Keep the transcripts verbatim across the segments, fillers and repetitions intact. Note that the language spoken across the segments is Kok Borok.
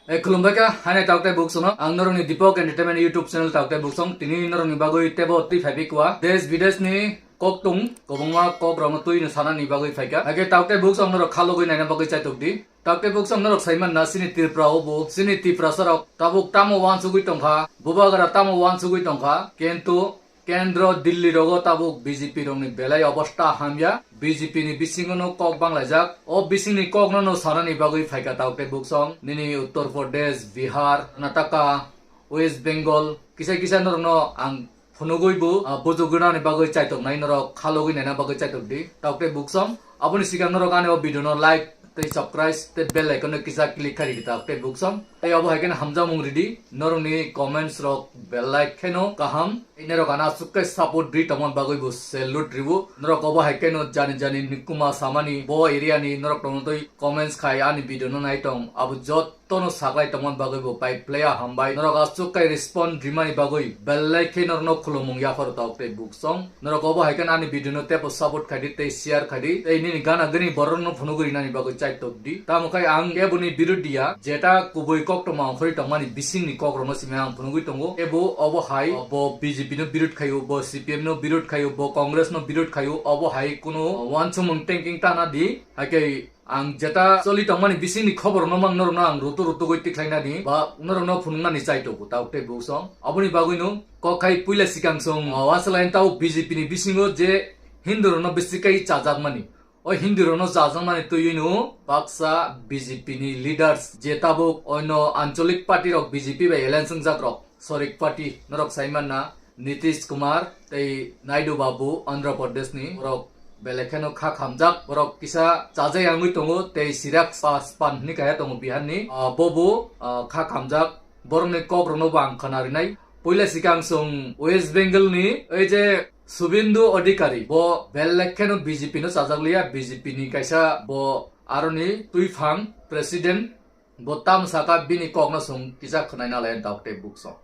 E khulumbai kha, haino tauk tei buksongno. Ang norokni Deepak Entertainment YouTube channel tauk tei buksong. Tini norokni bagwi tebo twi phaibi kua. Desh bidesh ni kok tung, kwbangma kok rokno twi no sanani bagwi phaikha. Hake tauk tei buksong norok khalogwi naina bagwi chaitok di. Tauk tei buksong norok saiman na sini Tripura o bo, sini Tiprasa rok tabuk tamo wansugwi tongkha, bubagra tamo wansugwi tongkha, kintu Kendro Delhi rogo tabuk B J P rokni belai obosta hamya, B J P ni bisingo no kok banglaijak, o bisingni kokno no sanani bagwi phaikha tauk tei buksong, nini Uttar Pradesh, Bihar, Karnataka, West Bengal, kisa kisa norokno ang phunugwi bo, ah, bujugwi nani bagwi chaitok nai norok khalogwi naina bagwi chaitok di, tauk tei buksong, aboni sikang norok ani o video no like tei subscribe tei bell icon no kisa click khai ridi tauk tei buksong. Tei obo hai kheno hamjakmung ridi, norokni comments rok belai kheno kaham. Tei norok ano aswk khe support ri tongmani bagwi bo salute ribo. Norok obo hai kheno jani jani nikuma samani bo area ni norok tongtwi comments khai ani video no nai tong. Abo jotto no saklai tongmani bagwi bo pai playa hambai. Norok aswk khe respond rimani bagwi belai khe norokno khulumung yapharo tauk tei buksong. Norok obo hai kheno ani video no teibo support khaidi tei share khaidi tei nini gana gani borok no phunugwi rinani bagwi chaitok di. Tamo khai ang eboni birudiya jeta kubui koktoma ongkhorwi tongmani bisingni kokrokno simi ang phunugwi tongo. Ebo obo hai bo B J P no birud khaio, bo C P M no birud khaio, bo Congress no birud khaio, obo hai kuno wansumung tengking tana di. Haikhe ang jeta choli tongmani bisingni khobor no mang norokno ang rutu rutugwi tikhlainani ba norokno phunuknani chaitok tauk tei buksong. Aboni bagwino kok khai puila sikang song, o, wansalain tao B J P ni bisingo je Hindu rokno bisi kai chajakmani. O Hindu rokno chajakmani twiwino baksa B J P ni leaders je tabuk oino ancholik party rok B J P bai alliance wngjak rok sorik party norok saimanna Nitish Kumar tei Naidu Babu Andhra Pradesh ni borok belai kheno kha khamjak borok kisa chajai yangwi tongo tei Chirag Paswan hinwi kaisa tongo Bihar ni, ah, bobo, ah, kha khamjak. Borokni kokrokno bo ang khwna rinai. Puila sikang chwng West Bengal ni ei je Subindu Adhikari, bo belai kheno B J P no chajak liya, B J P ni kaisa bo aroni twiphang president, bo tam saka bini kokno chwng kisa khwnaina lai tauk tei buksong.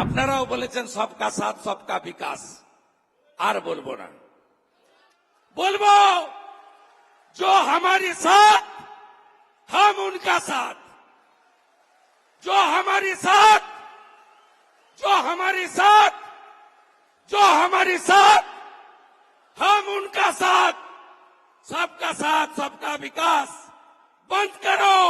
আপনারাও বলেছেন সবকা সাথ সবকা বিকাশ, আর বলবো না। बोलबो, जो हमारे साथ, हम उनका साथ, जो हमारे साथ, जो हमारे साथ, जो हमारे साथ, हम उनका साथ। सबका साथ, सबका विकास बंद करो।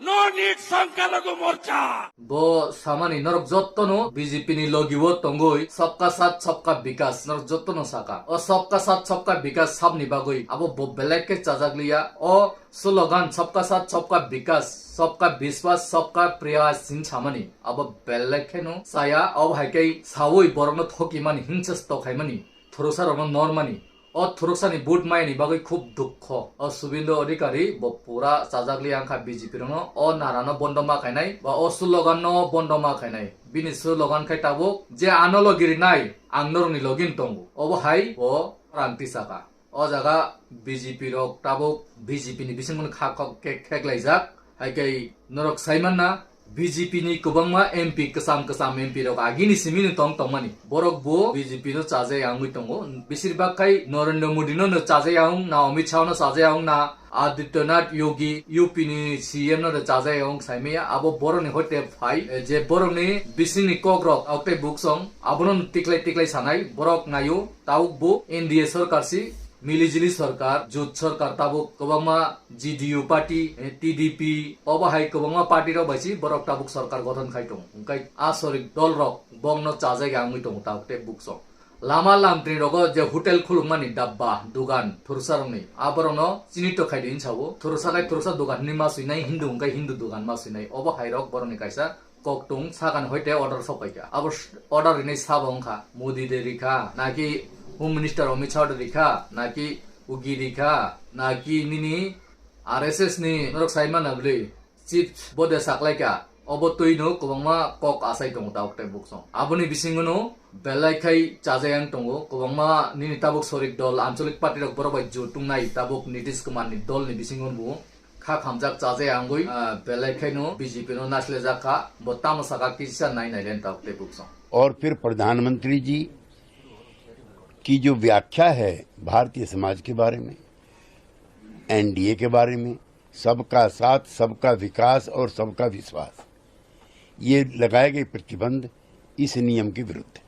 No need संख्यालघु मोर्चा। Bo samani norok jottono B J P ni logi o tongoi sabka sath sabka bikas norok jottono saka. O sabka sath sabka bikas sabni bagoi abo bo belai khe chajak liya. O slogan sabka sath sabka bikas, sabka biswas, sabka prayas hin samani abo belai kheno chaya. Abo hai khe sawi borokno thokimani, hingsa tokhaimani, thurusarokno normani. O thuruksa ni vote mayani bagwi khub dukho. O Subindu Adhikari bo pura chajak li wngkha B J P rokno. O nara no bondo ma khainai ba o slogan no bondo ma khainai. Bini slogan khai tabuk je ano logi rinai ang norokni login tongo. Obo hai bo rang tisaka. O jaga B J P rok tabuk B J P ni bisingmani kha kok khe kheklaijak. Hai khe norok saimanna B J P ni kwbangma M P, kwcham kwcham M P rok agini simi no tong tongmani. Borok bo B J P no chajai wngwi tongo. Besir bak khai Narendra Modi no no chajai wng na, Amit Shah no chajai wng na, Adityanath Yogi U P ni C M no no chajai wng saimaya. Abo borok ni hoite phai, eh, je borok ni bising ni kok rok, ok tei buksong, abono no tiklai tiklai sanai. Borok naio, tabuk bo N D A sorkar si, mili jili sorkar, jut sorkar, tabuk kwbangma G D U party, eh, T D P, obo hai kwbangma party rok bai si borok tabuk sorkar gothon khai tongo. Hwnkhe a sorik dol rok bongno chajai ya wngwi tongo tabuk tei buksong. Lama lamtri rogo je hotel khulukmani dabba, dugan, thursa rokni, aborokno chini to khai di hinsa o. Thursa khai thursa dugan hinwi ma swinai, Hindu hwnkhe Hindu dugan ma swinai. Obo hai rok borokni kaisa kok tung sakani hoite order sok paikha. Abo s-, order rinai sabo wngkha, Modi de rikha, naki Home Minister Amit Shah de rikha, naki Yogi rikha, naki nini R S S ni norok sai mana bwlwi chief bo de saklaikha. Obo twino kwbangma kok asai tongo tabuk tei buksong. Aboni bisingono belai khai chajai ang tongo. Kwbangma nini tabuk sorik dol, ancholik party rok borok bai jut tongnai tabuk Nitish Kumar ni dol ni bisingo bo kha khamjak chajai angwi, ah, belai khaino B J P no naisle jak kha, bo tamo saka kisa nai nai len tabuk tei buksong. और फिर प्रधानमंत्री जी की जो व्याख्या है भारतीय समाज के बारे में, एनडीए के बारे में, सबका साथ, सबका विकास और सबका विश्वास, ये लगाए गए प्रतिबंध इस नियम के विरुद्ध है।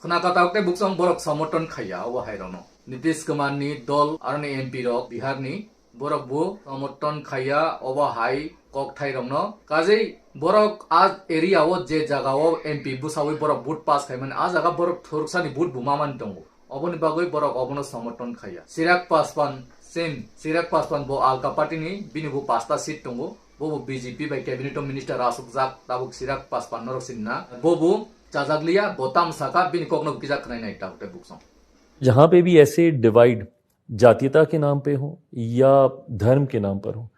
Khna ka tabuk tei buksong borok somoton khaiya obo hai rokno. Nitish Kumar ni dol aroni M P rok Bihar ni borok bo somoton khaiya obo hai kok thai rokno. Kajei borok a area o je jaga o M P bwsawi borok vote pass khaimani a jaga borok thuruksa ni vote bo mamani tongo. Oboni bagwi borok obono somoton khaiya. Chirag Paswan, same, Chirag Paswan bo alka party ni, bini bo pasta seat tongo. Bo bo B J P bai cabinet o minister asukjak, tabuk Chirag Paswan norok sinna. Bo bo chajakliya, bo tam saka, bini kokno bo kisa khwnai nai tabuk tei buksong. जहाँ पे भी ऐसे डिवाइड जातीयता के नाम पे हो या धर्म के नाम पर हो,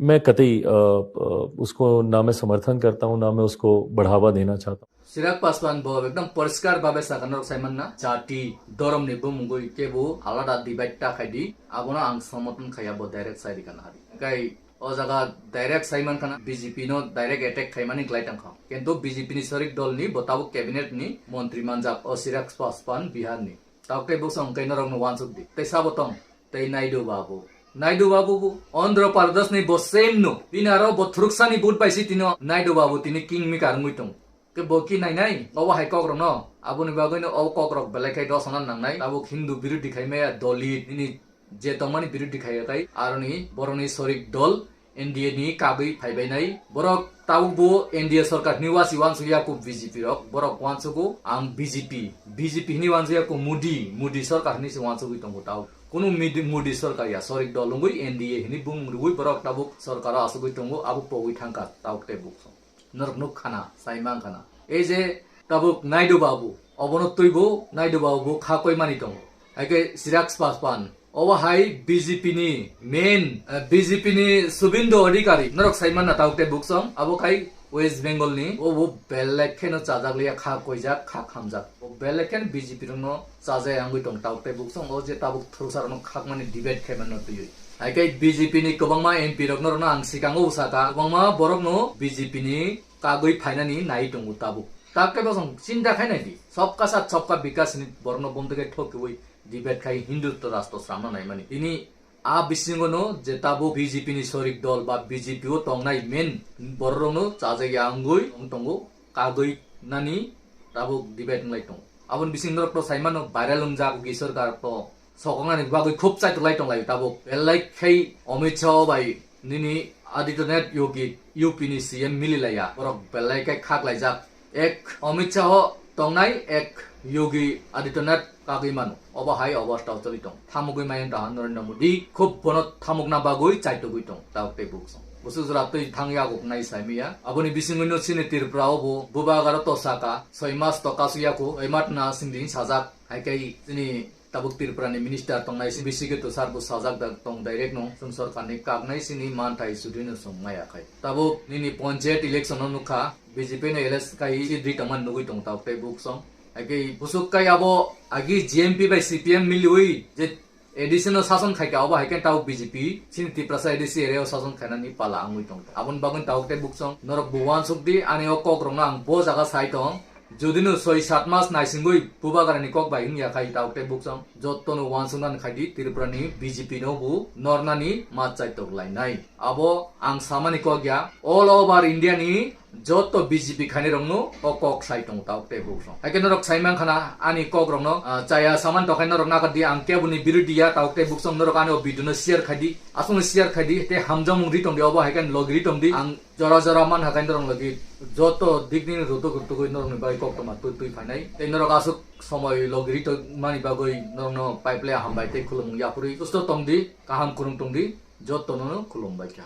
मैं कतई, अ, अ, उसको ना मैं समर्थन करता हूँ, ना मैं उसको बढ़ावा देना चाहता हूँ। Chirag Paswan bo ekdom poriskar babe saka norok sai manna, jati, dhorom ni bumungwi kebo alada divide ta khai di, abono ang somoton khaiya bo direct sai rikha na hari. Kai o jaga direct sai mankha na B J P no direct attack khaimani glai tangkha. Kintu B J P ni sorik dol ni bo tabuk cabinet ni montri manjak o Chirag Paswan Bihar ni. Tabuk tei buksong hwnkhe norokno uansuk di. Tei sabo tong, tei Naidu Babu. Naidu Babu bo Andhra Pradesh ni bo same no. Bini aro bo thuruksa ni vote bai si tino Naidu Babu tini king maker wngwi tong. Ke bo ki nai nai, obo hai kok rok no. Aboni bagwi no o kok rok belai khai dosana nang nai. Tabuk Hindu birodhi khai maya, Dalit, nini je tongmani birodhi khai kai. Aroni boroni sorik dol N D A ni kagwi phaibainai. Borok tabuk bo N D A sorkar hwnwi wasi uansukya kho B J P rok. Borok uansugo ang B J P, B J P hwnwi uansukya kho Modi, Modi sorkar hwnwi se uansugwi tongo tabuk. Kunu Midi-, Modi sorkar ya, sorik dol wngwi N D A hwnwi bumung rwui borok tabuk sorkaro asugwi tongo, abo pogwi thangkha tabuk tei buksong. Norok nuk khana, sai mang khana. Ei je tabuk Naidu Babu, obono twibo Naidu Babu bo kha koimani tongo. Hai khe Chirag Paswan, obo hai B J P ni main, eh, B J P ni Suvendu Adhikari, norok sai manna tabuk tei buksong, abo khai West Bengal ni, obo belai kheno chajak liya, kha koijak, kha khamjak. O belai kheno B J P rokno chajai wngwi tong tabuk tei buksong, o je tabuk thursa rokno khakmani debate khaimano twiwi. Hai khe B J P ni kwbangma M P rokno rokno ang sikango usaka, kwbangma borokno B J P ni kagwi phainani nai tongo tabuk. Tabuk tei buksong chinta khainai di, sabka saath sabka vikas ni borokno bomtwi khe thok kwbwi debate khai Hindutva rastro sramna naimani. Tini a bisingo no je tabuk B J P ni sorik dol ba B J P o tongnai main borok rokno chajak ya wngwi wng tongo, kagwi nani tabuk debate wnglai tongo. Aboni bising norok to sai mano viral wngjak Yogi sorkar to sokoknani bagwi khub chaitoklai tonglai tabuk. Belai khai Amit Shah bai nini Adityanath Yogi U P ni C M mililaiya. Borok belai khai khaklaijak. Ek Amit Shah tongnai, ek Yogi Adityanath kagwi mano. Obo hai obostha choli tong. Thamugwi mayung tahan Narendra Modi. Khub bono thamukna bagwi chaitugwi tong. Tabuk tei buksong. Busu jora twi thang yago nai saimiya. Aboni bisingwino chini Tripura o bo bubagra to saka. Soi mas to kasuyako. Soi matna singdi sajak. Hai kai chini tabuk Tripura ni minister tongnai si bisike to sar bo sajak da tong direct no. Chwng sorkar ni kaknai sini manthai sudino song maya khai. Tabuk nini panchayat election no nukha. B J P no elect kai si dri tongman nugui tong tabuk tei buksong. Hai kai busuk kai abo agi G M P bai C P M miliui je A D C no sason khaikha, obo hai khe tabuk B J P chini Tiprasa A D C area o sason khainani pala wngwi tongkha. Aboni bagwi tabuk tei buksong norok bo uansuk di, ani o kok rokno ang bo jaga sai tong. Jodi no soi sat mas naisingwi bubagrani kok bai wngya khai tabuk tei buksong, jotto no uansuknani khai di, Tripura ni B J P no bo nornani ma chaitok lainai. Abo ang samani kok ya, all over India ni jotto B J P khainai rokno o kok sai tongo tabuk tei buksong. Hai khe norok sai mankha na ani kok rokno, ah, chaya saman tokhai norok nakardi, ang keboni birodhi ya tabuk tei buksong, norok ani o video no share khai di, aswkno share khai di, tei hamjakmung ri tong di, obo hai khe logi ri tong di, ang jora jora man hakai norok logi jotto dikni rutuk rutugwi norokni bagwi koktwma twi twi phainai, tei norok aswk somoi logi ri tong mani bagwi norokno pipeline hambai tei khulumung yaphurwi susto tong di, kaham kwrwng tong di, jotto no khulumbai kha.